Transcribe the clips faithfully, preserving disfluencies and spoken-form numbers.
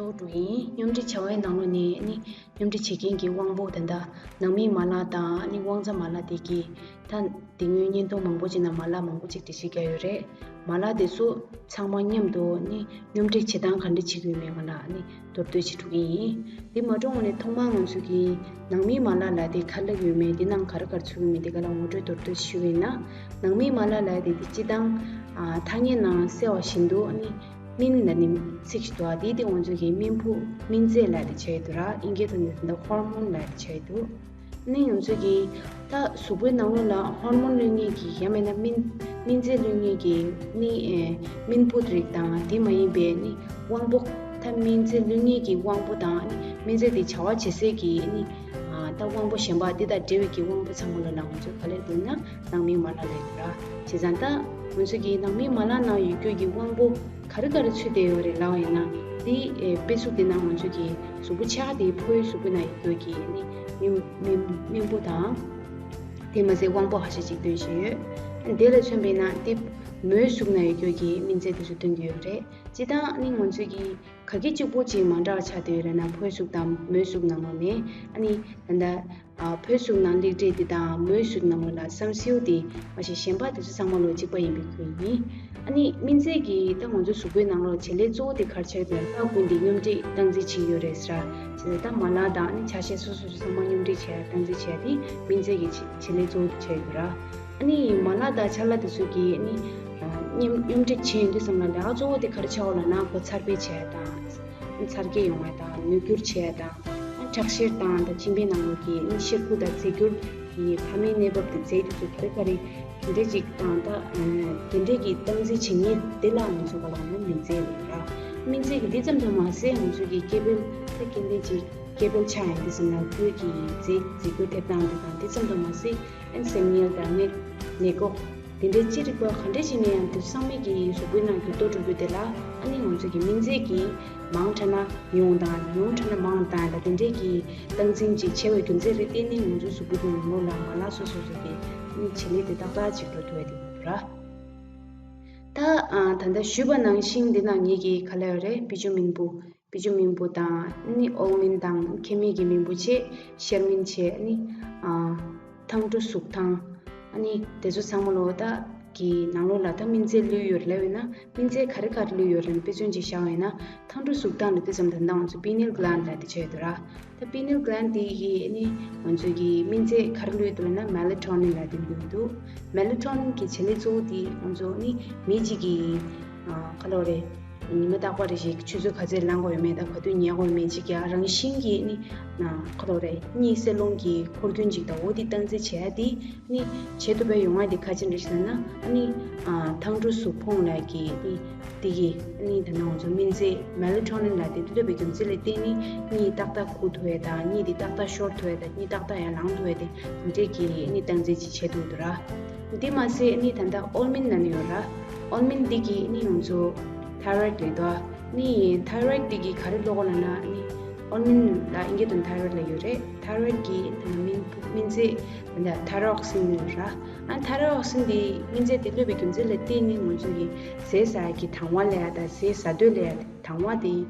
ཚོགས་དྲུག་ཡིན། སྙོམས་སྒྲིག་བྱ་བའི་ནང་ལོགས་ནས་ནི་སྙོམས་སྒྲིག་བྱེད་མཁན་གྱི་དབང་པོ་དེ་འདྲ་ནང་དམིགས་མ་ལག་དང་ནི་དབང་རྩ་མ་ལག་དེ་གི་ད་དེ་སྔོན་བརྙན་ཐུང་མང་པོ་ཅིག་ནང་མ་ལག་མང་པོ་ཅིག་འགྲེལ་བཤད་བརྒྱབ་ཡོད་རེད། མ་ལག་དེ་ཚོ་ཚང་མ་མཉམ་དུ་ནི་སྙོམས་སྒྲིག་བྱེད་སྟངས་ག་འདྲ་བྱེད་དགོས་མེད་ང་ལ་ནི་མདོར་བསྡུས་བྱེད་ཐུབ་ཀྱི་ཡིན། འདི་མ་འགྲོ་སྔོན་ནས་ཐོག་མར་ང་ཚོ་གི་ནང་དམིགས་མ་ལག་ལབ་དེ་ག་རེ་ལབ་ཀྱི་ཡོད་མེད་དེ་ནང་ག་རེ་ག་རེ་ཚུད་ཀྱི་ཡོད་མེད་དེ་ག་ལ་ངོ་སྤྲོད་མདོར་བསྡུས་ཞུས་པ་ཡིན་ན། ནང་དམིགས་མ་ལག་ལབ་དེ་དེ་སྤྱིར་བཏང་ཨ་ཐ་སྙད་ནང་གསལ་བ་བཞིན་དུ་ནི་སྨན་ལབ་ནི་ཚིག་ཞིག་འདུག་དེ་དེ་ང་ཚོ་གི་སྨན་ཕུག་སྨན་རྫས་ལབ་དེ་བྱས་ཡོད་འདུག་ར། ཨིན་སྐད་ཐོག་ནས་ད་ཧོར་མོན་ལབ་དེ་བྱས་ཡོད་འདུག་ནི་ང་ཚོ་གི་ད་གཟུགས་པོའི་ནང་ལོགས་ལ་ཧོར་མོན་གློད་མཁན་གྱི་ཡང་མིན་ན་སྨན་སྨན་རྫས་གློད་མཁན་གྱི་ནི་ཨེ་སྨན་ཕུག་རིགས་དང་དེ་མ་ཡིན་པའི་ནི་དབང་པོ། ད་སྨན་རྫས་གློད་མཁན་གྱི་དབང་པོ་དང་ནི་སྨན་རྫས་དེ་བྱ་བ་བྱེད་སའི་གི་ནི་ཨ་ད་དབང་པོ་གཞན་པ་དེ་དང་འབྲེལ་བའི་གི་དབང་པོ་ཚང་མ་ལ་ལ་ང་ཚོས་ག་ལབ་འདུག་ན་ནང་དམིགས་མ་ལག་ལབ་འདུག་ར། བྱས་ཙང་ད་ང་ཚོ་གི་ནང་དམིགས་མ་ལག་ནང་ཡོད་རྒྱུ་གི་དབང་པོ་ག་རེ་ག་རེ་ཚུད་བསྡད་ཡོད་རེད་ལབ་པ་ཡིན་ན། དེ་ཨེ་དཔེ་གཟུགས་དེ་ནང་ང་ཚོ་གི་གཟུགས་པོ་ཆགས་དེ་ཕོའི་གཟུགས་པོའི་ནང་ཡོད་རྒྱུ་གི་ནི་སྨན་སྨན་སྨན་ཕུག་དང་། དེ་མ་ཟད་དབང་པོ་ཁ་ཤས་ཅིག་སྟོན་བཞིན་ཡོད། དེ་ལ་མཚོན་པས་ན་དེ་མོའི་གཟུགས་ན་ཡོད་རྒྱུ་གི་སྨན་རྫས་དེ་ཚོ་སྟོན་གྱི་ཡོད་རེད། སྤྱིར་བཏང་ནི་ང་ཚོས་ཀྱི་ག་གི་གཅིག་པོ་ཅིག་མ་འདྲ་བ་ཆགས་བསྡད་ཡོད་རེད་ན་ཕོའི་གཟུགས་དང་མོའི་གཟུགས་ནང་ལོགས་ནས་ཨ་ནི་ད་ལྟ་ཨ་ཕོའི་གཟུགས་ནང་སླེབས་འདྲས་དེ་དང་མོའི་གཟུགས་ནང་ལོགས་ལ་བསམ་སེའུ་དེ་མ་གཞི་གཞན་པ་དེ་ཚོ་ཚང་མ་ལོ་གཅིག་པ་ཡིན་པའི་ཁུལ་ཡིན། ཨ་ནི་སྨན་རྫས་ཀྱི་ད་ང་ཚོ་གཟུགས་པོའི་ནང་ལོགས་བྱེད་ལས་གཙོ་བོ་དེ་ག་རེ་ཆགས་ཡོད་རེད་ན་ལྷ་ཀུན་དེ་སྙོམས་སྒྲིག་སྟངས་འཛིན་བྱེད་ཀྱི་ཡོད་རེད་ཟེར། བྱས་ཙང་ད་མ་ལག་དང་ཨ་ནི་ཆ་ཤས་སོ་སོ་སོ་ཚང་མ་སྙོམས་སྒྲིག་བྱས་སྟངས་འཛིན་བྱས་ཏེ་སྨན་རྫས་ཀྱི་བྱེད་ལས་གཙོ་བོ་དེ་ཆགས་ཡོད་ར། ཨ་ནི་མ་ལག་དང་ཕྱག་ལས་དེ་ཚོ་གིས་ཨ་ནི་སྙོམས་སྙོམས་སྒྲིག་བྱས་ཡོང་དུས་ཙམ་ལ་ལས་ཀ་གཙོ་བོ་དེ་ག་རེ་ཆགས་ཡོད་ལབ་ན་ཁོ་ཚར་བེད་བྱས་དང་། འཚར་སྐྱེ་ཡོང་བ་དང་ནུས་འགྱུར་བྱས་དང་། ཁྲག་ཤེད་བཏང་དང་མཆིན་པའི་ནང་ལོགས་ཀྱི་ནི་གཤེར་ཁུ་དང་རྫས་འགྱུར་གྱི་ཕ་མའི་གནས་བབ་དེ་རྫས་དེ་ཚོ་ག་རེ་ག་རེ་དེ་འདྲ་ཅིག་དང་ད་དེ་འདྲས་ཀྱི་སྟངས་འཛིན་བྱེད་མཁན་དེ་ལ་ང་ཚོ་ག་ལབ་ན་སྨན་རྫས་ལབ་ར། སྨན་རྫས་ཀྱི་འདི་ཙམ་དུ་མ་ཟད་ང་ཚོ་གི་སྐྱེ་འཕེལ་ད་སྐྱེ་ལྡན་ཅིག་སྐྱེ་འཕེལ་ཆགས་ཡོང་དུས་ཙམ་ལ་ཁོའི་གི་རྫས་རྫས་འགྱུར་ཐེབས་སྟངས་དེ་དང་འདི་ཙམ་དུ་མ་ཟད། ཨན་སེམས་ངལ་དང་ནད་ནད་འགོག་དེ་འདྲའི་ཅི་རིགས་པ་ག་འདྲ་ཞིག་ནས་ཡང་དུས་སང་མིག་གི་གཟུགས་པོའི་ནང་འགྱུར་ལྡོག་འགྲོ་རྒྱུ་དེ་ལ་ཨ་ནི་ང་ཚོ་གི་སྨན་རྫས་ཀྱིས་མང་དྲགས་ན་ཉུང་དང་ཉུང་དྲགས་ན་མང་དང་ད་དེ་འདྲའི་གི་སྟངས་འཛིན་ཅིག་བྱས་པའི་རྒྱུ་མཚན་ལ་བརྟེན་ནས་ང་ཚོའི་གཟུགས་པོ་གི་ངོ་ལ་མ་ལག་སོ་སོ་སོ་གི་ཨ་ནི་བྱེད་ལས་དེ་ཏག་ཏག་ཅིག་འགྲོ་ཐུབ་པ་དེ་ཡིན་འདུག་ར། ད་ཨ་ད་ལྟ་ཞུས་པ་ནང་བཞིན་འདི་ནང་ངེད་ཀྱི་ག་ལ་ཡོད་རེད་པི་ཅུ་སྨན་ཕུག་པི་ཅུ་སྨན་ཕུག་དང་ནི་ཨོལ་སྨན་དང་ཁེ་མི་གི་སྨན་ཕུག་བྱས་ཤར་སྨན་བྱས་ནི་ཨ། ཐང་ཀྲུ་གཟུགས་ཐང་། ཨ་ནི་དེ་ཚོ་ཚང་མ་ལོ་ད་གི་ནང་ལོགས་ལ་ད་སྨན་རྫས་བླུགས་ཡོད་རེད་ལབ་ཡོད་ན་སྨན་རྫས་ག་རེ་ག་རེ་བླུགས་ཡོད་རེད་ན་དཔེ་མཚོན་ཅིག་བཞག་ཡོད་ན་ཐང་ཀྲུ་གཟུགས་ཐང་ལ་དུས་ཙམ་ད་ལྟ་ང་ཚོ་པི་ནིལ་གི་ལན་ལ་དེ་བྱས་ཡོད་ར། ད་པི་ནིལ་གི་ལན་དེ་གི་ཨ་ནི་ང་ཚོ་གི་སྨན་རྫས་ག་རེ་བླུགས་ཡོད་འདུག་ལབ་ན་མེ་ལ་ཊོ་ནིན་ལ་དེ་བླུགས་འདུག་མེ་ལ་ཊོ་ནིན་གི་བྱེད་ལས་གཙོ་བོ་དེ་ང་ཚོ་ཨ་ནི་མི་གཅིག་གི་ཨ་ག་ལོ་རེད། ཉི་མ་རྟག་པ་རེ་བཞིན་ཆུ་ཚོད་ག་ཚོད་ལངས་དགོས་ཡོད་མེད་དང་ག་དུས་ཉལ་དགོས་ཡོད་མེད་ཅིག་ཡང་རང་བཞིན་གྱིས་ནི་ཁ་ཐོག་རེ་གཉིད་སད་སློང་གི་འཁོར་སྐྱོད་ཅིག་དང་འོ་དེ་སྟངས་འཛིན་བྱས་ཏེ་ནི་བྱེད་ཐུབ་པའི་ཡོང་བ་དེ་ག་ཅི་འདྲ་ཞིག་ལབ་ན་ཨ་ནི་ཐང་ཀྲུ་གཟུགས་ཕུང་ལ་གི་ནི་དེ་གི་ནི་ད་ནང་ཚོ་སྨན་རྫས་མེ་ལ་ཊོ་ནིན་ལ་དེ་བླུགས་པའི་རྒྱུ་མཚན་ལ་བརྟེན་ནི་གཉིད་ཏག་ཏག་ཁུག་ཐུབ་ཡས་དང་གཉིད་དེ་ཏག་ཏག་ཤོར་ཐུབ་ཡས་དང་གཉིད་ཏག་ཏག་ཡང་ལངས་ཐུབ་ཡས་དེ་དེ་འདྲས་ཀྱི་ནི་སྟངས་འཛིན་ཅིག་བྱེད་ཐུབ་འདུག་ར། དེ་མ་ཟད་ནི་ད་ལྟ་ཨོལ་སྨན་ལབ་ནི་ཡོད་ར། ཨོལ་སྨན་འདི་གིས་ནི་ང་ཚོ་ཐའི་རོ་ཡིཌ་ལབ་དོ། ནི་ཐའི་རོ་ཡིཌ་འདི་གིས་ག་རེ་བླུགས་ཡོད་ལབ་ན་ནི་ཨོལ་སྨན་ལ་ཨིན་སྐད་དུ་ཐའི་རོ་ཡིཌ་ལབ་ཡོད་རེད། ཐའི་རོ་ཡིཌ་གི་སྨན་སྨན་རྫས་ད་ལྟ་ཐའི་རོ་ཨོག་སིན་ཡོད་ར། ཨ་ཐའི་རོ་ཨོག་སིན་འདི་སྨན་རྫས་དེ་བླུགས་པའི་རྒྱུ་མཚན་ལ་བརྟེན་ནི་ང་ཚོ་གི་ཟས་ཟ་ཡ་གི་དང་བ་ལབ་ཡ་དང་ཟས་ཟ་དུས་ལབ་ཡ་དང་བ་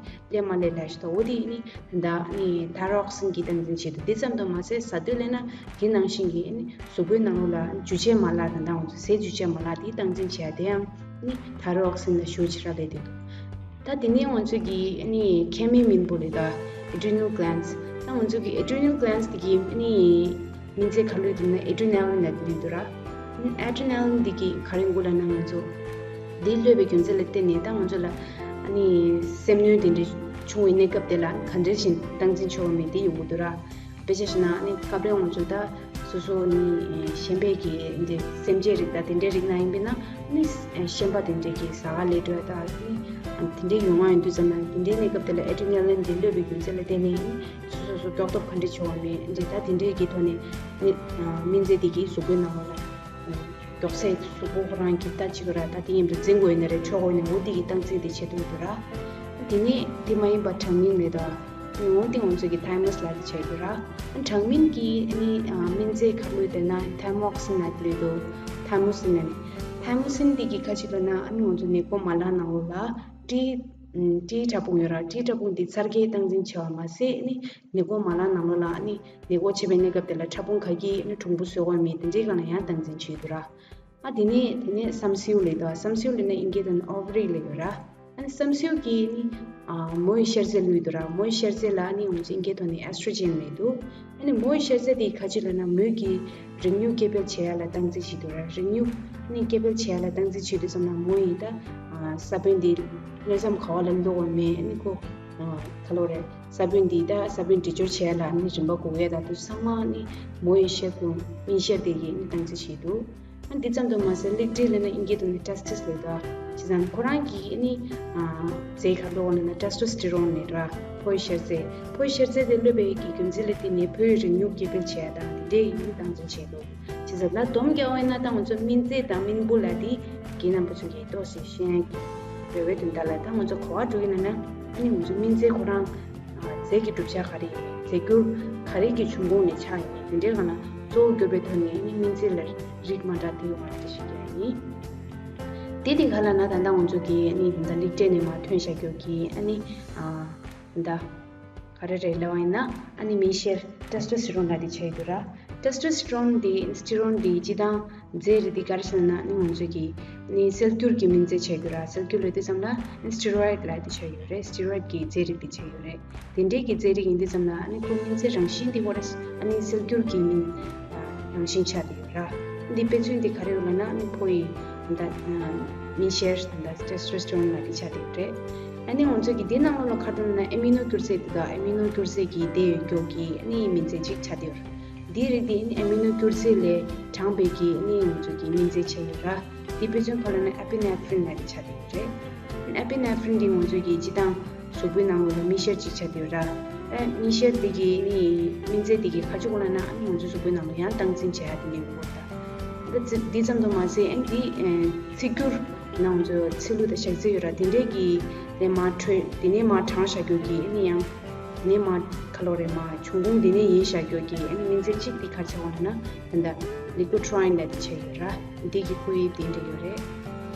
དེ་ལས་མ་ལས་ལ་ཞིག་ཏོ་འོ་དེ་ནི་ད་ནི་ཐའི་རོ་ཨོག་སིན་གྱི་སྟངས་འཛིན་བྱེད་དུ་དེ་ཙམ་དུ་མ་ཟད་ཟ་དུས་ལས་ན་དེ་ནང་བཞིན་གྱི་ནི་གཟུགས་པོའི་ནང་ལོགས་ལ་འཇུ་བྱེད་མ་ལག་དང་ད་ང་ཚོ་ཟས་འཇུ་བྱེད་མ་ལག་དེ་སྟངས་འཛིན་བྱེད་ཡ་དེ་ཡང་ནི་ཐའི་རོ་ཨོག་སིན་ལ་ཞུ་ཕྱིར་ལས་དེ་འདུག་ད་དེ་ནས་ང་ཚོ་གི་ནི་ཁེ་མི་སྨན་པོ་ལས་ད་ཨེ་ཌི་རི་ནལ་གི་ལེན་ཌི་ད་ང་ཚོ་གི་ཨེ་ཌི་རི་ནལ་གི་ལེན་ཌི་དེ་གི་ནི། སྨན་རྫས་ག་རེ་བླུགས་འདུག་ན་ཨེ་ཌི་རི་ནེ་ལིན་ལབ་བླུགས་འདུག་ར། ཨེ་ཌི་རི་ནེ་ལིན་འདི་གིས་ག་རེ་དགོས་ལབ་ན་ང་ཚོ་འདི་བླུགས་པའི་རྒྱུ་མཚན་ལ་བརྟེན་ནས་ད་ང་ཚོ་ལ་ཨ་ནི་སེམས་ནུས་དེ་འདྲ་བྱུང་བའི་གནས་སྐབས་དེ་ལ་ག་འདྲ་ཞིག་སྟངས་འཛིན་ཆོག་མེད་དེ་ཡོང་གི་འདུག་ར། དཔེ་ཆ་བཞག་ན་ཨ་ནི་སྐབས་རེ་ང་ཚོ་ད་སོ་སོ་ནི་ཤན་པའི་གི་འདི་སེམས་ཅན་རིགས་དང་དེ་འདྲའི་རིགས་ན་ཡིན་པས་ན་ཨ་ནི་ཤན་པ་དེ་འདྲའི་གི་ཟ་ག་ལས་འགྲོ་ཡ་ད་ཨ་ནི་དེ་འདྲའི་ཡོང་བ་ཡིན་དུས་ཙམ་ན་དེ་འདྲའི་གནས་སྐབས་དེ་ལ་ཨེ་ཌི་རི་ནེ་ལིན་འདི་བླུགས་པའི་རྒྱུ་མཚན་ལ་བརྟེན་ནས་ཨ་ནི། སོ་སོ་སོ་མགྱོགས་ཐོབ་ག་འདྲ་བྱུང་བ་མེད་འདི་ད་དེ་འདྲའི་གི་ཐོག་ནས་ནི་སྨན་རྫས་དེ་གིས་གཟུགས་པོའི་ནང་ལོགས་ལ་མགྱོགས་ཚད་གཟུགས་པོ་ཁོ་རང་གི་ལྟ་ཅིག་ར་ད་དེ་མཉམ་དུ་འཛིན་དགོས་ཡིན་ན་རེད་འཕྲོག་དགོས་ཡིན་ན་འོ་དེ་གི་སྟངས་འཛིན་དེ་བྱེད་ཐུབ་འདུག་ར། དེ་ནས་དེ་མ་ཡིན་པ་གྲངས་སྨིན་མེད་དོ། ནི་འོ་དེ་ང་ཚོ་གི་ཐའི་མོ་སི་ལ་དེ་བྱེད་དགོས་ར། གྲངས་སྨིན་གྱི་ནི་སྨན་རྫས་ག་རེ་ལབ་ན་ཐའི་མོག་སིན་ལབ་ལབ་འདུག་ཐའི་མོ་སིན་ནི་ཐའི་མོ་སིན་དེ་གི་ཁ་ཅིག་ལབ་ན་ཨ་ནི་ང་ཚོ་ནད་འགོག་མ་ལག་ནང་ལོགས་ལ་ཏྲི། ཨུམ། སྤྲེའུ་ཕྲ་ཕུང་ཡོད་ར། སྤྲེའུ་ཕྲ་ཕུང་འདི་འཚར་སྐྱེས་སྟངས་འཛིན་བྱས་པ་མ་ཟད་ནི་ནད་འགོག་མ་ལག་ནང་ལོགས་ལ་ནི་ནད་འགོག་བྱེད་པའི་གནས་སྐབས་དེ་ལ་ཕྲ་ཕུང་ག་གིས་ནི་གྲུམ་བུ་བཟོ་དགོས་མེད་དེ་འདྲའི་སྒང་ལ་ཡང་སྟངས་འཛིན་བྱེད་ཀྱི་འདུག་ར། ཨ་དེ་ནས་དེ་ནས་བསམ་སེའུ་ལབ་འདུག་བསམ་སེའུ་ལབ་ན་ཨིན་སྐད་ཐོག་ནས་ཨོ་ཝ་རི་ལབ་ཡོད་ར། ཨ་ནི་བསམ་སེའུ་གིས་ནི་ཨ་མོ་ཡི་གཤེར་རྫས་བླུགས་འདུག་ར། མོ་ཡི་གཤེར་རྫས་ལ་ནི་ང་ཚོ་ཨིན་སྐད་ཐོག་ནས་ཨེ་སི་ཊྲོ་ཇེན་ལབ་འདུག་ཨ་ནི་མོ་ཡི་གཤེར་རྫས་དེ་ག་ཅི་ལབ་ན་མོ་གི་རིགས་དངོས་སྐྱེ་འཕེལ་བྱེད་ཡ་ལ་སྟངས་འཛིན་བྱེད་འདུག་ར། རིགས་དངོས་ནི་སྐྱེ་འཕེལ་བྱེད་ཡ་ལ་སྟངས་འཛིན་བྱེད་དུས་ཙམ་ལ་མོ་ཡི་ད་ཨ་ས་བོན་དེ་མནོ་བསམ་ག་བ་ལ་བླུགས་པ་མེད། ཨ་ནི་ཁོ་ཨ་ག་ལབ་རེད། ས་བོན་འདི་ད་ས་བོན་སྒྲིག་སྦྱོར་བྱེད་ཡ་ལ་ནི་རིམ་པ་དགོས་ཡ་ད་དུ་ཚང་མ་ནི་མོ་ཡི་གཤེར་ཁུ་སྨན་གཤེར་དེ་གིས་ནི་སྟངས་འཛིན་བྱེད་འདུག་ཨ་འདི་ཙམ་དུ་མ་ཟད་ལེགས་ཊི་ལབ་ན་ཨིན་སྐད་དུ་ནི་ཊེ་སི་ཊི་སི་ལབ་འདུག་བྱས་ཙང་ཁོ་རང་གིས་ནི་ཨ་རྫས་ག་རེ་བླུགས་ལབ་ན་ཊེ་སི་ཊོ་སི་ཊི་རོན་ལབ་ར། ཕོ་ཡི་གཤེར་རྫས། ཕོ་ཡི་གཤེར་རྫས་དེ་བླུགས་པའི་གི་རྒྱུ་མཚན་ལ་བརྟེན་ནས་ཕོ་ཡི་རིགས་དངོས་སྐྱེ་འཕེལ་བྱེད་ཡ་དང་དེ་འདྲའི་ཡིན་སྟངས་འཛིན་བྱེད་འདུག་བྱས་ཙང་ལ་སྡོམ་རྒྱག་པ་ཡིན་ན་ད་ང་ཚོ་སྨན་རྫས་དང་སྨན་བུ་ལ་དེ་རྒན་རྣམ་པ་ཚོ་གིས་ཏོག་ཙམ་ཤེས་ཡ་གི་རེ་བའི་དོན་དག་ལ་ད་ང་ཚོ་ག་བ་འགྲོ་གི་ཡིན་ན་ཨ་ནི་ང་ཚོ་སྨན་རྫས་ཁོ་རང་རྫས་ཀྱི་གྲུབ་ཆ་ག་རེ་ཡིན། རྫས་འགྱུར་ག་རེ་གི་འབྱུང་ཁུངས་ནས་ཆགས་ཡིན། དེ་འདྲའི་སྒང་ལ་གཙོ་བོ་གྱུར་པའི་ཐོག་ནས་ཨ་ནི་སྨན་རྫས་ལ་རིགས་མ་འདྲ་དེ་ཡོད་པ་དེ་ཤེས་ཀྱི་ཡིན། དེ་དེ་ག་ལབ་ན་ད་ལྟ་ང་ཚོ་གི་ཨ་ནི་ད་ལྟ་ལེགས་ཊི་ནས་མར་ཐོན་བཞག་རྒྱུ་གི་ཨ་ནི་ད་ལྟ་ག་རེ་རེད་ལབ་པ་ཡིན་ན་ཨ་ནི་སྨན་གཤེར་ཊེ་སི་ཊོ་སི་ཊི་རོན་ལབ་དེ་ཆགས་ཡོད་ར། ཊེ་སི་ཊོ་སི་ཊི་རོན་དེ་སི་ཊི་རོན་དེ་སྤྱིར་བཏང་རྫས་རིགས་དེ་ག་རེ་ཟེར་ན་ནི་ང་ཚོ་གི་ནི་སེལ་སྒྱུར་གྱི་སྨན་རྫས་ཆགས་ཡོད་ར། སེལ་སྒྱུར་ལབ་དུས་ཙམ་ལ་ནི་སི་ཊི་རོ་ཡིཌ་ལབ་དེ་ཆགས་ཡོད་རེད། སི་ཊི་རོ་ཡིཌ་གི་རྫས་རིགས་དེ་ཆགས་ཡོད་རེད། དེ་འདྲའི་གི་རྫས་རིགས་ཡིན་དུས་ཙམ་ལ་ཨ་ནི་ཁོ་སྨན་རྫས་རང་བཞིན་དེ་ཁོ་ར་ཨ་ནི་སེལ་སྒྱུར་གྱི་སྨན་རང་བཞིན་ཆགས་བསྡད་ཡོད་ར། འདི་དཔེ་མཚོན་དེ་ག་རེ་ཡོད་ལབ་ན་ཨ་ནི་ཕོ་ཡི་ད་སྨན་གཤེར་ད་ཊེ་སི་ཊོ་སི་ཊི་རོན་ལབ་དེ་ཆགས་བསྡད་ཡོད་རེད། ཨ་ནི་ང་ཚོ་གི་འདི་ནང་ལོགས་ལ་ཁ་ཕྱོགས་ན་ཨ་མི་ནོ་སྒྱུ་རྩལ་དེ་དང་ཨ་མི་ནོ་སྒྱུ་རྩལ་གྱི་དེ་ཡོད་རྒྱུ་གི་ཨ་ནི་སྨན་རྫས་གཅིག་ཆགས་བསྡད་ཡོད་རེད། འདིའི་རིགས་དེ་ནི་ཨ་མི་ནོ་སྒྱུ་རྩལ་ལས་དྲངས་པའི་གི་ནི་ང་ཚོ་གི་སྨན་རྫས་ཆགས་ཡོད་ར། དེ་དཔེ་མཚོན་ཁ་ལ་ནི་ཨེ་པི་ནེ་ཕི་རིན་ལབ་དེ་ཆགས་བསྡད་ཡོད་རེད། ཨེ་པི་ནེ་ཕི་རིན་དེ་ང་ཚོ་གི་སྤྱིར་བཏང་གཟུགས་པོའི་ནང་ལོགས་ལ་སྨན་གཤེར་ཅིག་ཆགས་བསྡད་ཡོད་ར། ཨེ་སྨན་གཤེར་དེ་གི་ནི་སྨན་རྫས་དེ་གི་ཁ་ཕྱོགས་ལ་ན་ཨ་ནི་ང་ཚོ་གཟུགས་པོའི་ནང་ལ་ཡང་སྟངས་འཛིན་བྱེད་ཡ་དེ་ནི་ཡོད་ར། ད་འདི་ཙམ་དུ་མ་ཟད་ཨ་ནི་འདི་ཚིལ་སྒྱུར་ནང་ང་ཚོ་ཚིལ་ལུ་དང་ཞག་ཚིལ་ཡོད་ར། དེ་འདྲས་ཀྱི་དེ་མར་འཕྲོས་དེ་ནས་མར་དྲངས་བཞག་རྒྱུ་གི་ཨ་ནི་ཡང་དེ་ནས་མར་ག་ལབ་རེད་མར་འབྱུང་ཁུངས་དེ་ནས་ཡིན་བཞག་རྒྱུ་གི་ཨ་ནི་སྨན་རྫས་གཅིག་དེ་ག་རེ་ཆགས་པ་ལབ་ན་ད་ལྟ་ལི་ཀུ་ཊི་རོ་ཡིན་ལབ་དེ་ཆགས་ཡོད་ར། འདི་གི་ཁོ་ཡི་དེ་འདྲ་ཡོད་རེད།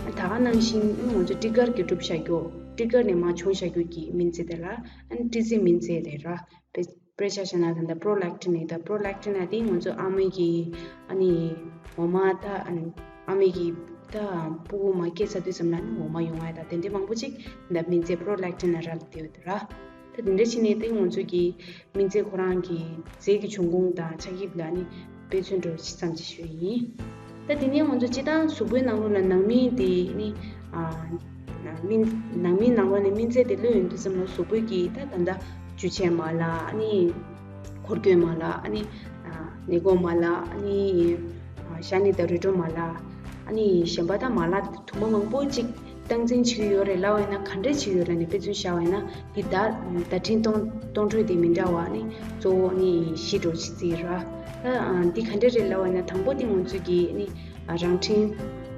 ད་ག་ནང་བཞིན་ཨ་ནི་ང་ཚོ་སྤྲི་དཀར་གྱི་གྲུབ་བཞག་རྒྱུ་སྤྲི་དཀར་ནས་མར་བྱུང་བཞག་རྒྱུ་གི་སྨན་རྫས་དེ་ལ་ཨ་ནི་སྤྲི་རྫས་སྨན་རྫས་ལབ་ར། དཔེ་དཔེར་ཆ་བཞག་ན་ད་ལྟ་པྲོ་ལེག་ཊིན་ནི་ད་པྲོ་ལེག་ཊིན་ལབ་དེ་ང་ཚོ་ཨ་མའི་གི་ཨ་ནི་འོ་མ་ད་ཨ་ནི་ཨ་མའི་གི་ད་ཕྲུ་གུ་མ་སྐྱེས་ཚར་དུས་ཙམ་ལ་ཨ་ནི་འོ་མ་ཡོང་བ་ད་དེ་འདྲའི་མང་པོ་ཅིག་ད་སྨན་རྫས་པྲོ་ལེག་ཊིན་ལ་རག་ལས་བསྡད་ཡོད་ར། ད་དེ་འདྲ་བྱས་ནས་དེ་ང་ཚོ་གི་སྨན་རྫས་ཁོ་རང་གི་རྫས་ཀྱི་འབྱུང་ཁུངས་དང་ཆགས་དབྱིབས་ལ་ཨ་ནི་དཔེ་མཚོན་འདྲ་བོ་ཅིག་ཙམ་ཅིག་ཞུས་ཡིན། ད་དེ་ནས་ང་ཚོ་སྤྱིར་བཏང་གཟུགས་པོའི་ནང་ལོགས་ལ་ནང་སྨན་དེ་ནི་ཨ་སྨན་ནང་སྨན་ནང་ལོགས་ནས་སྨན་རྫས་དེ་བླུགས་ཡོང་དུས་ཙམ་ལ་གཟུགས་པོའི་གི་ད་ད་ལྟ་འཇུ་བྱེད་མ་ལག་ཨ་ནི་འཁོར་སྐྱོད་མ་ལག་ཨ་ནི་ཨ་ནད་འགོག་མ་ལག་ཨ་ནི་ཨ་ཤ་ནད་དང་རུས་སྒྲོ་མ་ལག་ཨ་ནི་གཞན་པ་ད་མ་ལག་དུ་མ་མང་པོ་ཅིག་སྟངས་འཛིན་བྱེད་ཀྱི་ཡོད་རེད་ལབ་པ་ཡིན་ན་ག་འདྲས་བྱེད་ཀྱི་ཡོད་རེད་ནས་དཔེ་མཚོན་བཞག་པ་ཡིན་ན་འདི་ཟླ་ཟླ་ཕྲན་སྟོང་སྟོང་ཕྲུག་དེ་མི་འདྲ་བ་ནི་གཙོ་བོ་ནི་བཞི་འགྲོ་ཆི་རྩིས་ར། ད་འདི་ག་འདྲས་རེད་ལབ་པ་ཡིན་ན་དང་པོ་དེ་ང་ཚོས་ཀྱི་ནི་རང་འཕྲིན་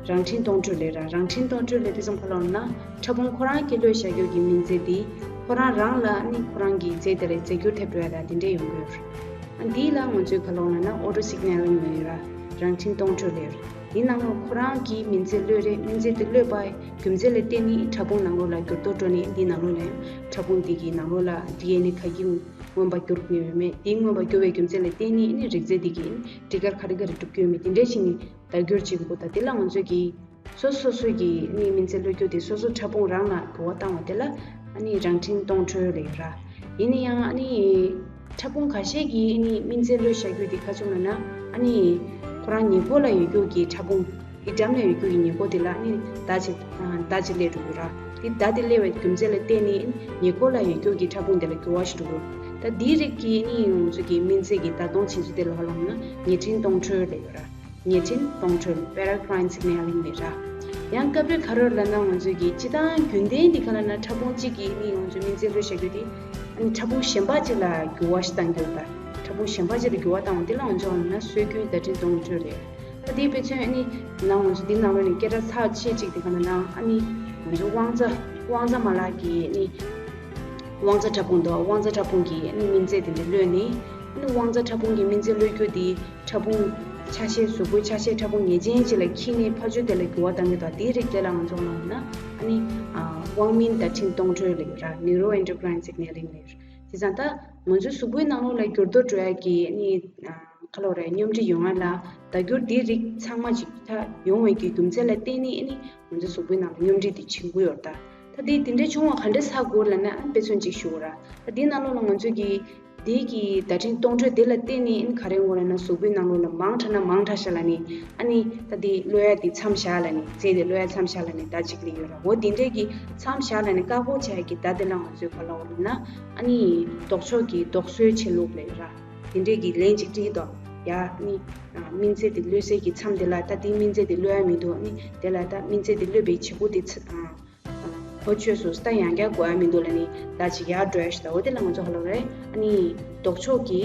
རང་འཕྲིན་སྟོང་ཕྲུག་ལས་ར། རང་འཕྲིན་སྟོང་ཕྲུག་ལས་དེ་ཙམ་ག་ལབ་ན་ཕྲ་ཕུང་ཁོ་རང་གི་གློད་བཞག་རྒྱུ་གི་མི་ཚེ་འདི་ཁོ་རང་རང་ལ་ནི་ཁོ་རང་གི་རྫས་དེ་ལ་རྫས་འགྱུར་ཐེབས་འགྲོ་ཡ་ད་དེ་འདྲས་ཡོང་གི་ཡོད་རེད། འདི་ལ་ང་ཚོས་ག་ལབ་ན་ཨོ་ཊོ་སིག་ནལ་ལིང་ལབ་ཡོད་ར། རང་འཕྲིན་སྟོང་ཕྲུག་ལབ་ཡོད་ར། འདི་ནང་ལ་ཁོ་རང་གིས་མི་ཚེ་གློད་རེད། མི་ཚེ་དེ་གློད་པའི་རྒྱུ་མཚན་ལ་བརྟེན་ནས་ཕྲ་ཕུང་ནང་ལོགས་ལ་འགྱུར་ལྡོག་འགྲོ་ནས་འདི་ནང་ལོགས་ལ་ཡང་ཕྲ་ཕུང་འདི་གི་ནང་ལོགས་ལ་ཌི་ཨེན་ཨེ་ག་གི་མངོན་པ་འགྱུར་ཡོད་མེད། དེའི་མངོན་པ་འགྱུར་བའི་རྒྱུ་མཚན་ལ་བརྟེན་ནས་ནི་རིགས་རྫས་འདི་གི་ནི་སྤྲི་དཀར་ག་རེ་ག་རེ་གྲུབ་ཀྱི་ཡོད་མེད་དེ་འདྲས་ཤིག་ནི་དར་འགྱུར་བྱེད་དགོས། ད་དེ་ལ་ང་ཚོས་ཀྱི་སོ་སོ་སོ་གི་ནི་མི་ཚེ་གློད་རྒྱུ་དེ་སོ་སོ་ཕྲ་ཕུང་རང་ལ་འགྱུར་བ་བཏང་བ་དེ་ལ་ཨ་ནི་རང་འཕྲིན་སྟོང་ཕྲུག་ལབ་ཡོད་ར། ཡིན་ན་ཡང་ཨ་ནི་ཕྲ་ཕུང་ཁ་ཤས་ཀྱིས་ཨ་ནི་སྨན་རྫས་གློད་བཞག་རྒྱུ་དེ་ག་བྱུང་ལབ་ན་ཨ་ནི་ཁོ་རང་ཉེ་འཁོར་ལ་ཡོད་རྒྱུ་གི་ཕྲ་ཕུང་གི་འགྲམ་ལ་ཡོད་རྒྱུ་གི་ཉེ་འཁོར་དེ་ལ་ཨ་ནི་བརྡ་ཅིག་བརྡ་ཅིག་སླེབས་འགྲོ་གི་ར། དེ་བརྡ་དེ་སླེབས་པའི་རྒྱུ་མཚན་ལ་བརྟེན་ནས་ཉེ་འཁོར་ལ་ཡོད་རྒྱུ་གི་ཕྲ་ཕུང་དེ་ལ་འགྱུར་བ་ཞིག་འགྲོ་གི་ར། ད་འདིའི་རིགས་ཀྱིས་ཨ་ནི་ང་ཚོ་གི་སྨན་རྫས་ཀྱི་བརྡ་གཏོང་བྱེད་ཚུལ་དེ་ལ་ག་ལབ་ན་ཉེ་འཕྲིན་སྟོང་ཕྲུག་ལབ་ཡོད་ར། ཉེ་འཕྲིན་སྟོང་ཕྲུག་Paracrine Signaling ལབ་ར། ཡང་སྐབས་རེ་ག་རེ་ལབ་ན་ང་ཚོས་ཀྱི་སྤྱིར་བཏང་རྒྱུན་ལྡན་འདི་ག་ལབ་ན་ཕྲ་ཕུང་གཅིག་གིས་ནི་ང་ཚོའི་སྨན་རྫས་གློད་བཞག་རྒྱུ་དེ་ཨ་ནི་ཕྲ་ཕུང་གཞན་པ་གཅིག་ལ་འགྱུར་བ་ཞིག་བཏང་རྒྱུ་དང་ཕྲ་ཕུང་གཞན་པ་གཅིག་ལ་འགྱུར་བ་བཏང་བ་དེ་ལ་ང་ཚོས་ལབ་ན་སྲོལ་རྒྱུན་བརྡ་འཕྲིན་སྟོང་ཕྲུག་རེད། ད་དེའི་དཔེ་མཚོན་ཨ་ནི་ནང་ང་ཚོ་འདི་ནང་ལོགས་ནས་སྐད་གྲགས་ཚབས་ཆེ་གཅིག་དེ་ག་ལབ་ན་ཨ་ནི་ང་ཚོ་དབང་རྩ་དབང་རྩ་མ་ལག་གི་ཨ་ནི་དབང་རྩ་ཕྲ་ཕུང་དང་དབང་རྩ་ཕྲ་ཕུང་གི་ཨ་ནི་སྨན་རྫས་དེ་འདྲ་གློད་ནི་ཨ་ནི་དབང་རྩ་ཕྲ་ཕུང་གི་སྨན་རྫས་གློད་རྒྱུ་དེ། ཕྲ་ཕུང་ ཆ་ཤས་གཟུགས་པོའི་ཆ་ཤས་ཕྲ་ཕུང་ངེས་ཅན་ཅིག་ལ་འཁྱེར་ནས་ཕར་ཚུར་དེ་ལ་འགྱུར་བ་གཏང་གི་འདུག་དེའི་རིགས་དེ་ལ་ང་ཚོ་ལབ་ན་ཨ་ནི་ཨ་དབང་མིན་བརྡ་འཕྲིན་གཏོང་འཕྲོད་ལབ་ཡོད་ར། Neuroendocrine Signaling ལབ་ཡོད་ར། བྱས་ཙང་ད་ང་ཚོའི་གཟུགས་པོའི་ནང་ལོགས་ལ་འགྱུར་ལྡོག་འགྲོ་ཡ་གི་ཨ་ནི་ཨ་ག་ལབ་རེད། སྙོམས་སྒྲིག་ཡོང་ཡ་ལ་བརྡ་འགྱུར་དེའི་རིགས་ཚང་མ་ཅིག་ད་ཡོང་བའི་གི་རྒྱུ་མཚན་ལ་བརྟེན་ནས་ཨ་ནི་ང་ཚོའི་གཟུགས་པོའི་ནང་ལ་སྙོམས་སྒྲིག་དེ་བྱེད་ཀྱི་ཡོད་ར། ད་ད་དེ་དེ་འདྲའི་བྱུང་བ་ག་འདྲ་ཆགས་དགོས་ལབ་ན་ཨ་དཔེ་མཚོན་ཅིག་ཞུ་ར། ད་དེའི་ནང་ལོགས་ལ་ང་ཚོས་ཀྱི་དེ་གི་བརྡ་འཕྲིན་གཏོང་འཕྲོད་དེ་ལ་བརྟེན་ནས་ཨིན་ག་རེ་ཡོང་གི་རེད་ན་གཟུགས་པོའི་ནང་ལོགས་ལ་མང་དྲགས་ན་མང་དྲགས་ཤག་ལབ་ནས་ཨ་ནི་ད་དེ་གློད་ཡ་དེ་མཚམས་བཞག་ལབ་ནས་རྫས་དེ་གློད་ཡ་མཚམས་བཞག་ལབ་ནས་བརྡ་གཅིག་སླེབས་ཡོད་ར། འོ་དེ་འདྲས་ཀྱི་མཚམས་བཞག་ལབ་ནས་བཀག་འགོག་བྱ་ཡ་གི་བརྡ་དེ་ལ་ང་ཚོས་ག་ལབ་ཡོད་ལབ་ན་ཨ་ནི་ལྡོག་ཕྱོགས་ཀྱི་ལྡོག་བཟོའི་ཆེད་ལུགས་ལབ་ཡོད་ར། དེ་འདྲས་ཀྱི་ལན་གཅིག་བྲིས་དོ། ཡ་ཨ་ནི་སྨན་རྫས་དེ་གློད་སའི་གི་མཚམས་དེ་ལ་ད་དེ་སྨན་རྫས་དེ་གློད་ཡ་མི་འདུག་ཨ་ནི་དེ་ལ་ད་སྨན་རྫས་དེ་གློད་པའི་བྱེད་སྒོ་དེ་ཚ་གོ་ཆོད་སོང་། ད་ཡང་བསྐྱར་དགོས་ཡ་མི་འདུག་ལབ་ནི་ད་ཅིག་ཡར་འགྲོ་ཡ་ཞིག་ད། འོ་དེ་ལ་ང་ཚོ་ག་ལབ་རེད། ཨ་ནི་ལྡོག་ཕྱོགས་ཀྱི་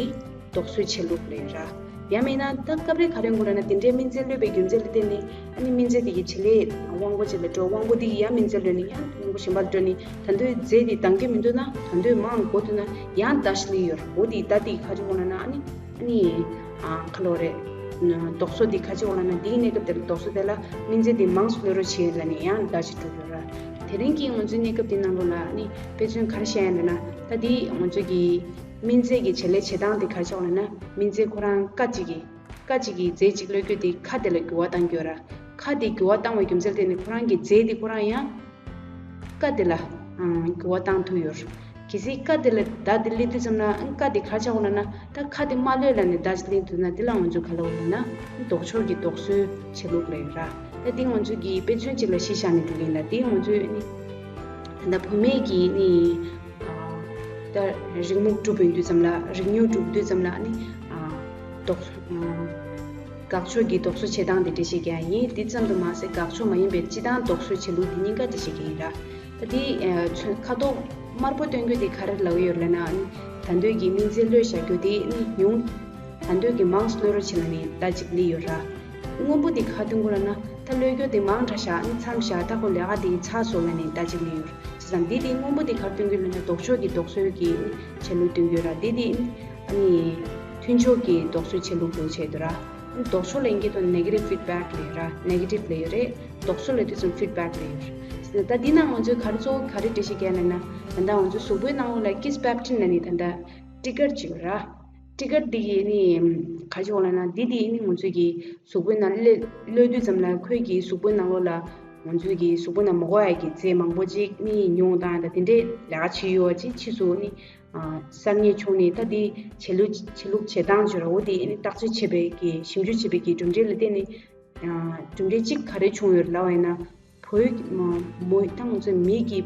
ལྡོག་བཟོའི་ཆེད་ལུགས་ལབ་ཡོད་ར། ཡང་མིན་ན་ད་སྐབས་རེ་ག་རེ་ཡོང་གི་རེད་ན་དེ་འདྲའི་སྨན་རྫས་གློད་པའི་རྒྱུ་མཚན་ལ་བརྟེན་ནས་ཨ་ནི་སྨན་རྫས་དེ་གི་བྱེད་ལས་དབང་པོ་ཅིག་ལ་འགྲོ། དབང་པོ་དེ་གི་ཡང་སྨན་རྫས་གློད་ནས་ཡང་དབང་པོ་གཞན་པ་ལ་འགྲོ་ནས་ད་དུང་རྫས་དེ་འདང་གི་མི་འདུག་ན་ད་དུང་མང་དགོས་འདུག་ན་ཡང་བརྡ་ཞིག་སླེབས་ཡོད་ར། འོ་དེ་ད་དེ་ག་རེ་ཡོང་གི་རེད་ན་ཨ་ནི་ཨ་ནི་ཨ་ག་ལབ་རེད། ལྡོག་བཟོ་འདི་ག་ཅི་ཡོང་ལབ་ན་འདིའི་གནས་སྐབས་དེར་ལྡོག་བཟོ་དེ་ལ་སྨན་རྫས་འདི་མང་སུ་གློད་རོགས་བྱེད་ལབ་ནས་ཡང་བརྡ་ཞིག་འགྲོ་གི་ཡོད་ར། དེ་རིང་གི་ང་ཚོའི་གནས་སྐབས་འདི་ནང་ལོགས་ལ་ནི་དཔེ་མཚོན་ག་རེ་བཤད་ཡ་ལབ་ན་ད་འདི་ང་ཚོ་གི་སྨན་རྫས་ཀྱི་བྱེད་ལས་བྱེད་སྟངས་འདི་ག་ཅི་ཡོང་ལབ་ན་སྨན་རྫས་ཁོ་རང་སྐད་ཅིག་གིས་སྐད་ཅིག་གིས་རྫས་གཅིག་གློད་རྒྱུ་དེ་ཁ་དེ་ལ་འགྱུར་བ་བཏང་གི་ཡོད་ར། ཁ་དེ་འགྱུར་བ་བཏང་བའི་རྒྱུ་མཚན་དེ་ནི་ཁོ་རང་གི་རྫས་དེ་ཁོ་རང་ཡང་སྐད་དེ་ལ་འགྱུར་བ་བཏང་ཐུབ་ཡོད་ར། གལ་སྲིད་སྐད་དེ་ལ་བརྡ་དེ་སླེབས་དུས་ཙམ་ལ་སྐད་དེ་ག་ཅི་ཡོང་ལབ་ན་ད་ཁ་དེ་མ་གློད་ལབ་ནས་བརྡ་ཅིག་སླེབས་འདུག་ན་དེ་ལ་ང་ཚོས་ག་ལབ་ཡོད་ལབ་ན་ལྡོག་ཕྱོགས་ཀྱི་ལྡོག་བཟོའི་བྱེད་ལུགས་ལབ་ཡོད་ར། ད་འདི་ང་ཚོས་ཀྱི་དཔེ་མཚོན་གཅིག་ལ་གཞི་བཞག་ནས་འགྲོ་གི་ཡིན་ལ། འདི་ང་ཚོས་ནི་ད་ལྟ་བུད་མེད་ཀྱི་ནི་ད་རེག་མུག་གྲུབ་ཡོང་དུས་ཙམ་ལ་རེག་མྱུག་གྲུབ་དུས་ཙམ་ལ་ནི་ལྡོག་དགག་ཕྱོགས་ཀྱི་ལྡོག་བཟོ་བྱེད་སྟངས་དེ་འགྲེལ་བཤད་རྒྱག་ཡིན། དེ་ཙམ་དུ་མ་ཟད་དགག་ཕྱོགས་མ་ཡིན་པའི་སྤྱི་བཏང་ལྡོག་བཟོའི་བྱེད་ལུགས་དེ་གཉིས་ཀ་འགྲེལ་བཤད་རྒྱག་ཡིན་ར། ད་དེ་ཚོན་ཁ་དོག་དམར་པོ་སྟོན་རྒྱུ་དེ་ག་རེ་ལབ་ཀྱི་ཡོད་ལབ་ན་ནི་ད་འདོད་ཀྱི་སྨན་རྫས་གློད་བཞག་རྒྱུ་དེ་ནི་ཉུང་། ད་འདོད་ཀྱི་མང་གློད་རོགས་བྱེད་ལབ་ནི་བརྡ་གཅིག་སླེབས་ཡོད་ར། སྔོན་པོ་དེ་ག་སྟོན་གྱི་ཡོད་ལབ་ན་ད་གློད་རྒྱུ་དེ་མང་དྲགས་ཤག་ནི་མཚམས་བཞག་ད་ཁོ་ལས་ཀ་དེ་ཚར་སོང་ལབ་ནི་བརྡ་གཅིག་སླེབས་ཡོད་ར། བྱས་ཙང་འདི་དེ་སྔོན་པོ་དེ་ག་སྟོན་གྱི་ཡོད་ལབ་ན་ལྡོག་ཕྱོགས་ཀྱི་ལྡོག་བཟོའི་གི་བྱེད་ལུགས་སྟོན་གྱི་ཡོད་ར། འདི་དེ་ཨ་ནི་མཐུན་ཕྱོགས་ཀྱི་ལྡོག་བཟོའི་བྱེད་ལུགས་འདུག་བྱས་འདུག་ར། ལྡོག་ཕྱོགས་ལ་ཨིན་སྐད་ཐོག་negative feedback ལབ་ཡོད་ར། negative ལབ་ཡོད་རེད། ལྡོག་ཕྱོགས་ལབ་དུས་ཙམ་feedback ལབ་ཡོད་རེད། ད་འདི་ནང་ང་ཚོས་ག་རེ་གཙོ་བོ་ག་རེ་འགྲེལ་བཤད་རྒྱག་ལབ་ན་ད་ལྟ་ང་ཚོའི་གཟུགས་པོའི་ནང་ལོགས་ལ་kisspeptin ལབ་ནི་ད་ལྟ་trigger ཅིག་ཡོད་ར། trigger འདི་ཡིས་ནི་ག་རེ་ཡོང་ལབ་ན་འདི་དེ་ནི་ང་ཚོའི་གི་གཟུགས་པོའི་ནང་གློད་གློད་དུས་ཙམ་ལ་ཁོའི་གི་གཟུགས་པོའི་ནང་ལོགས་ལ་ང་ཚོའི་གི་གཟུགས་པོའི་ནང་མ་དགོས་ཡ་གི་རྫས་མང་པོ་ཅིག་ནི་ཉུང་བཏང་ད་དེ་འདྲའི་ལས་ཀ་བྱེད་ཡོད་ཅིག་ཕྱིས་སུ་ནི་གསར་རྙེད་བྱུང་ནས་ད་དེ་བྱེད་ལུགས་བྱེད་ལུགས་བྱེད་སྟངས་བརྗོད་ར། འོ་དེ་ནི་བརྟག་དཔྱད་བྱེད་པའི་གི་ཞིབ་འཇུག་བྱེད་པའི་གི་གྲུབ་འབྲས་ལ་བརྟེན་ནས་གྲུབ་འབྲས་གཅིག་ག་རེ་བྱུང་ཡོད་ལབ་པ་ཡིན་ན། བུ་མོའི་ད་ང་ཚོ་མི་གི་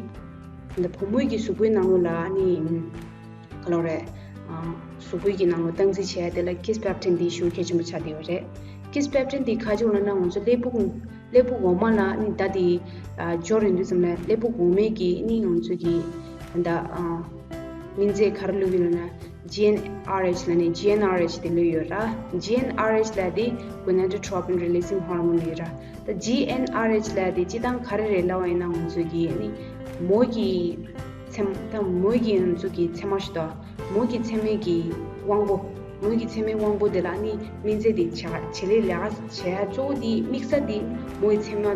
ད་བུ་མོའི་གི་གཟུགས་པོའི་ནང་ལོགས་ལ་ནི་ག་ལབ་རེད། གཟུགས་པོའི་གི་ནང་ལོགས་སྟངས་འཛིན་བྱེད་ཡ་དེ་ལ་kisspeptin འདི་ཞེ་གལ་ཆེན་པོ་ཆགས་བསྡད་ཡོད་རེད། kisspeptin འདི་ག་རེ་ཡོང་ལབ་ན་ང་ཚོ་ཀླད་པ་ཀླད་པ་འོག་མ་ལ་ནི་ད་དེ་སྦྱོར་ཡོང་དུས་ཙམ་ལ་ཀླད་པ་འོག་མའི་གི་ནི་ང་ཚོ་གི་ད་སྨན་རྫས་ག་རེ་གློད་ཀྱི་ཡོད་ལབ་ན། G N R H ལབ་ནི་G N R H དེ་གློད་ཡོད་ར། G N R H ལབ་དེ་gonadotropin releasing hormone ལབ་ཡོད་ར། ད་G N R H ལབ་དེ་སྤྱིར་བཏང་ག་རེ་རེད་ལབ་པ་ཡིན་ན་ང་ཚོ་གི་ནི་མོ་གི་མཚན་མོ་ད་མོ་གི་ང་ཚོ་གི་མཚན་མ་ཞིག་ད་མོ་གི་མཚན་མའི་གི་དབང་པོ། མོ་གི་མཚན་མའི་དབང་པོ་དེ་ལ་ནི་སྨན་རྫས་དེ་བྱ་བྱེད་ལས་ལས་ཀ་བྱེད་ཡ་གཙོ་བོ་དེ་དམིགས་ས་དེ་མོ་གི་མཚན་མ་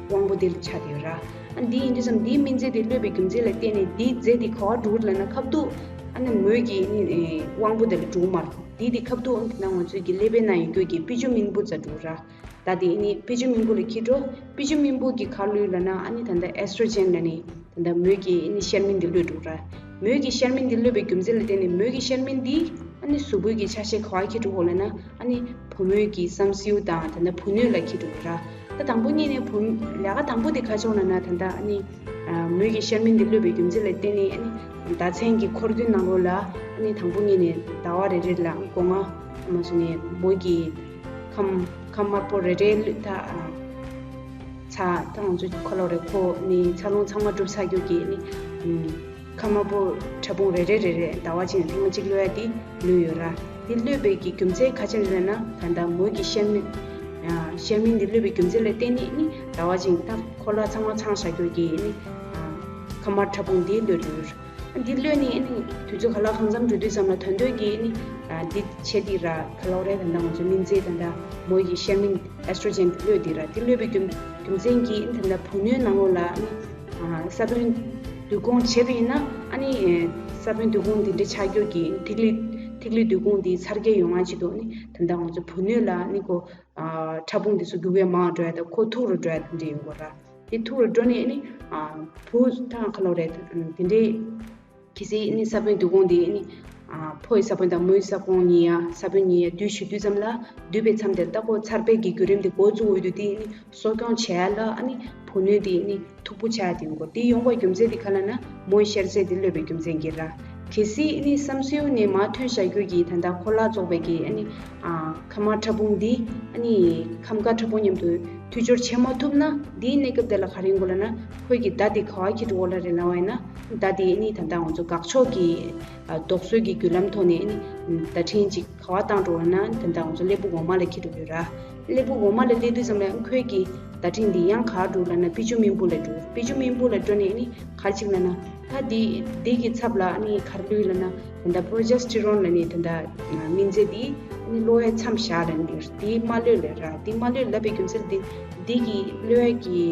དབང་པོ་དེ་ལ་ཆགས་བསྡད་ཡོད་ར། ཨ་འདི་ཡིན་དུས་ཙམ་འདིའི་སྨན་རྫས་དེ་གློད་པའི་རྒྱུ་མཚན་ལ་བརྟེན་ནས་འདིའི་རྫས་དེ་ག་པར་འགྲོ་གི་ལབ་ན་ཁ་ཐུག་ཨ་ནི་མོ་གི་ནི་དབང་པོ་དེ་ལ་འགྲོ་གི་མ་རེད། འདི་དེ་ཁ་ཐུག་ཨ་ནི་ང་ཚོའི་གི་ཀླད་པའི་ནང་ཡོད་རྒྱུ་གི་དཔེ་ཆ་སྨན་པོ་རྩ་འགྲོ་ར། ད་དེ་ཨ་ནི་དཔེ་ཆ་སྨན་པོ་ལ་འཁྱེར་འགྲོ། དཔེ་ཆ་སྨན་པོ་གི་ག་རེ་གློད་ལབ་ན་ཨ་ནི་ད་ལྟ་estrogen ལབ་ནི་ད་ལྟ་མོ་གི་ཨ་ནི་གཤེར་རྨེན་འདི་གློད་འགྲོ་ར། མོ་གི་གཤེར་རྨེན་འདི་གློད་པའི་རྒྱུ་མཚན་ལ་བརྟེན་ནས་མོ་གི་གཤེར་རྨེན་འདི་ཨ་ནི་གཟུགས་པོའི་གི་ཆ་ཤས་ག་པར་འཁྱེར་འགྲོ་གོ་ལབ་ན་ཨ་ནི་བུ་མོའི་གི་བསམ་སེའུ་དང་ད་ལྟ་བུ་སྣོད་ལ་འཁྱེར་འགྲོ་གི་ར། ད་དང་པོ་ཉིད་ནས་བུ་ལས་ཀ་དང་པོ་དེ་ག་ཅི་ཡོང་ལབ་ན་ད་ལྟ་ཨ་ནི་མོ་གི་གཤེར་རྨེན་འདི་གློད་པའི་རྒྱུ་མཚན་ལ་བརྟེན་ནས་ཨ་ནི་ཟླ་མཚན་གྱི་འཁོར་དུས་ནང་ལོགས་ལ་ཨ་ནི་དང་པོ་ཉིད་ནས་ཟླ་བ་རེ་རེ་ལ་སྒོ་ང་མ་སོང་ནས་མོ་གི་ཁམས་ཁམས་དམར་པོ་རེ་རེ་ལ་ད་ཚ་ད་ང་ཚོ་ཁ་ལོ་རེ་ཁོ་ནི་ཚ་རླུང་ཚང་མ་འགྲུབ་ཚར་རྒྱུ་གི་ནི་ཁམས་དམར་པོ་ཕྲ་ཕུང་རེ་རེ་རེ་རེ་ཟླ་བ་གཅིག་ཐེངས་མ་གཅིག་གློད་ཡ་དེ་གློད་ཡོད་ར། དེ་གློད་པའི་གི་རྒྱུ་མཚན་ག་ཅི་རེད་ན་ད་ལྟ་མོ་གི་གཤེར་རྨེན་གཤེར་རྨེན་དེ་གློད་པའི་རྒྱུ་མཚན་ལ་བརྟེན་ནས་ནི་ཟླ་བ་གཅིག་ད་ཁོ་ལ་ཚང་མ་ཚང་བཞག་རྒྱུ་གི་ནི་ཁམས་དམར་ཕྲ་ཕུང་དེ་གློད་ཡོད་ར། འདི་གློད་ནས་ཨ་ནི་དུས་ཚོད་ག་ལ་གང་འཚམ་འགྲོ་དུས་ཙམ་ལ་ད་དུང་གི་ཨ་ནི་ཨ་འདི་བྱེད་དེ་ར་ག་ལོ་རེད། ད་ལྟ་ང་ཚོ་སྨན་རྫས་ད་ལྟ་མོ་ཡི་ཤ་མིན་ཨེ་སི་ཊྲོ་ཇེན་གློད་དེ་ར། དེ་གློད་པའི་རྒྱུ་རྒྱུ་མཚན་གྱིས་ད་ལྟ་བུ་སྣོད་ནང་ལོགས་ལ་ཨ་ནི་ཨ་ས་བོན་བསྡུ་སྐོང་བྱས་པ་ཡིན་ན་ཨ་ནི་ཨེ་ས་བོན་བསྡུ་སྐོང་དེ་འདྲ་ཆགས་རྒྱུ་གི་ཐིག་ལེ་ཐིག་ལེ་བསྡུ་སྐོང་དེ་འཚར་སྐྱེ་ཡོང་བ་ཆེད་དུ་ཨ་ནི་ད་ལྟ་ང་ཚོ་བུ་སྣོད་ལ་ཨ་ནི་ཁོ་ཕྲ་ཕུང་དེ་ཚོ་རྒྱུ་བས་མང་འགྲོ་ཡ་དང་ཁོ་ཐུག་རུ་འགྲོ་ཡ་དེ་འདྲ་ཡོང་གི་ར། དེ་ཐུག་རུ་འགྲོ་ནས་ཨ་ནི་བུ་ཐང་ཁ་ལོ་རེད། དེ་འདྲའི་གལ་སྲིད་ཨ་ནི་ས་བོན་བསྡུ་སྐོང་དེ་ཨ་ནི་ཕོ་ཡི་ས་བོན་དང་མོ་ཡི་ས་བོན་གཉིས་ཡ་ས་བོན་གཉིས་ཡ་བསྡུས་ཞུ་དུས་ཙམ་ལ་བསྡུས་པའི་མཚམས་དེར་ད་ཁོ་འཚར་བའི་གི་བརྒྱུད་རིམ་དེ་འགོ་བཙུགས་འོས་དུས་དེ་ཨ་ནི་གསོ་སྐྱོང་བྱས་ལ་ཨ་ནི་བུ་སྣོད་དེ་ཨ་ནི་མཐུག་པོ་ཆགས་དེ་ཡོང་གོ། དེ་ཡོང་བའི་རྒྱུ་མཚན་དེ་ག་ལ་ན་མོའི་ཤར་ཚད་དེ་གློད་པའི་རྒྱུ་མཚན་གྱིས་ར། གལ་སྲིད་ཨ་ནི་བསམ་སེའུ་ནས་མར་ཐོན་བཞག་རྒྱུ་གི་ད་ལྟ་ཁོ་ལ་སོགས་པའི་གི་ཨ་ནི་ཨ་ཁ་མར་ཕྲ་ཕུང་འདི་ཨ་ནི་ཁམས་དཀར་ཕྲ་ཕུང་མཉམ་དུ་མཐུད་སྦྱོར་བྱེད་མ་ཐུབ་ན་འདིའི་གནས་སྐབས་དེ་ལ་ག་རེ་ཡོང་གོ་ལ་ན་ཁོའི་གི་མདའ་དེ་ག་བ་འཁྱེར་འགྲོ་གོ་ལ་རེད་ལ་བ་ཡིན་ན་མདའ་དེ་ཨ་ནི་ད་ལྟ་ང་ཚོ་དགག་ཕྱོགས་ཀྱི་ཨ་དོགས་སེལ་གྱི་བརྒྱུད་ལམ་ཐོག་ནས་ཨ་ནི་བརྡ་འཕྲིན་ཅིག་ག་བ་བཏང་འགྲོ་བ་ན་ད་ལྟ་ང་ཚོ་སླེ་པོ་འོ་མ་ལ་འཁྱེར་འགྲོ་གི་ར། སླེ་པོ་འོ་མ་ལ་སླེབས་དུས་ཙམ་ལ་ཁོའི་གི་བརྡ་འཕྲིན་འདི་ཡང་ག་བ་འགྲོ་ལབ་ན་དཔེ་ཆུ་སྨན་བུ་ལ་འགྲོ། དཔེ་ཆུ་སྨན་བུ་ལ་འགྲོ་ནས་ཨ་ནི་ག་རེ་བྱེད་ལབ་ན་ད་འདི་འདི་གི་ཚབ་ལ་ཨ་ནི་ག་རེ་ལུས་ལབ་ན་ད་ལྟ་པྲོ་ཇེ་སི་ཊི་རོན་ལབ་ནས་ད་ལྟ་སྨན་རྫས་འདི་ཨ་ནི་གློ་བའི་མཚམས་བཞག་ལབ་ནས་འདི་མ་གློད་ལབ་ར། འདི་མ་གློད་ལབ་པའི་རྒྱུ་མཚན་འདི་འདི་གི་གློ་བའི་གི་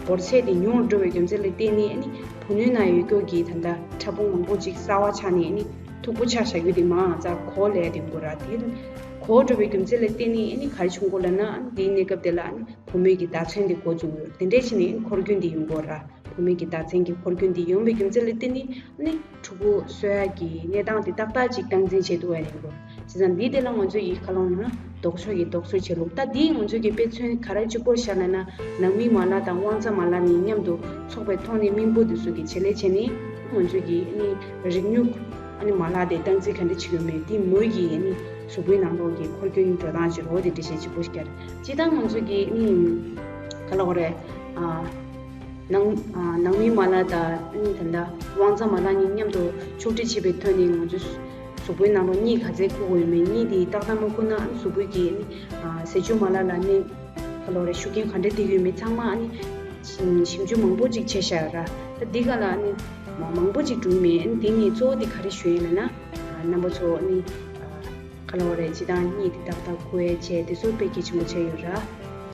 འབོར་ཚད་འདི་ཉུང་རུ་འགྲོ་བའི་རྒྱུ་མཚན་ལ་བརྟེན་ནས་ཨ་ནི་བུ་སྣོད་ནང་ཡོད་རྒྱུ་གི་ད་ལྟ་ཕྲ་ཕུང་མང་པོ་ཅིག་གསར་བ་ཆགས་ནས་ཨ་ནི་མཐུག་པོ་ཆགས་བཞག་རྒྱུ་དེ་མང་ཙང་གོ་ལས་དེ་དགོས་ར། དེ་གོ་འགྲོ་བའི་རྒྱུ་མཚན་ལ་བརྟེན་ནས་ཨ་ནི་ག་རེ་བྱུང་གོ་ལབ་ན་ཨ་ནི་དེའི་གནས་སྐབས་དེ་ལ་ཨ་ནི་བུ་མོའི་གི་ཟླ་མཚན་དེ་འགོ་བཙུགས་ཡོད། དེ་འདྲས་བྱས་ནས་ཨ་ནི་འཁོར་རྒྱུན་དེ་ཡོང་གོ་ར། བུ་མོའི་གི་ཟླ་མཚན་གྱི་འཁོར་རྒྱུན་དེ་ཡོང་བའི་རྒྱུ་མཚན་ལ་བརྟེན་ནས་ཨ་ནི་ཕྲུ་གུ་གསོ་ཡག་གི་གནས་སྟངས་དེ་ཏག་ཏག་ཅིག་སྟངས་འཛིན་བྱེད་ཐུབ་པ་རེད་གོ། བྱས་ཙང་འདི་དེ་ལ་ང་ཚོ་ཡི་ག་ལོང་ན་ལྡོག་ཕྱོགས་ཀྱི་ལྡོག་ཕྱོགས་བྱེད་ལུགས། ད་འདིས་ང་ཚོ་གི་དཔེ་མཚོན་ག་རེ་གཅིག་པོར་བཞག་ན་ན་ནང་མི་མ་ལག་དང་དབང་རྩ་མ་ལག་གཉིས་མཉམ་དུ་ཚོགས་པའི་ཐོག་ནས་སྨན་བུ་དེ་ཚོ་གི་བྱེད་ལས་བྱས་ནས་ང་ཚོ་གི་ཨ་ནི་རིག་ནུས་ཨ་ནི་མ་ལག་དེ་སྟངས་འཛིན་ག་འདྲ་བྱེད་ཡོད་མེད་དེ་མོ་ཡི་ཨ་ནི་གཟུགས་པོའི་ནང་ལོགས་ཀྱི་འཁོར་རྒྱུན་འགྲོ་སྟངས་ཀྱི་རོ་དེ་འདྲ་བྱེད་གཅིག་པོ་ཞིག་རེད། སྤྱིར་བཏང་ང་ཚོ་གི་ཨ་ནི་ག་ལ་གོ་རེད། ཨ། ནང་ཨ་ནང་མི་མ་ལག་དང་ཨ་ནི་ད་ལྟ་དབང་རྩ་མ་ལག་གཉིས་མཉམ་དུ་ཕྱོགས་སྒྲིག་བྱེད་པའི་ཐོག་ནས་ང་ཚོ་གཟུགས་པོའི་ནང་ལོགས་གཉིད་ག་ཚད་ཁུག་དགོས་ཡོད་མེད་གཉིད་དེ་ཏག་ཏག་མ་ཁུག་ན་ཨ་ནི་གཟུགས་པོའི་གི་ཨ་ནི་ཟས་སྤྱོད་མ་ལག་ལ་ནི་ག་ལོ་རེ་ཤུགས་རྐྱེན་ག་འདྲ་ཐེབས་ཡོད་མེད་ཚང་མ་ཨ་ནི་ཞིབ་འཇུག་མང་པོ་ཅིག་བྱས་བཞག་ཡོད་ར། ད་འདི་ག་ལ་ཨ་ནི་མ་མང་པོ་ཅིག་འགྲོ་གི་མེད། ཨ་ནི་དེ་ནས་གཙོ་བོ་དེ་ག་རེ་ཞུ་ཡིན་ལབ་ན་ཨ་རྣམ་པ་ཚོ་ཨ་ནི་ཨ་ག་ལོ་རེ་སྤྱིར་བཏང་གཉིད་དེ་ཏག་ཏག་ཁུག་ཡས་བྱས་དེ་ཚོ་དཔེ་གལ་ཆེན་པོ་ཆགས་ཡོད་ར།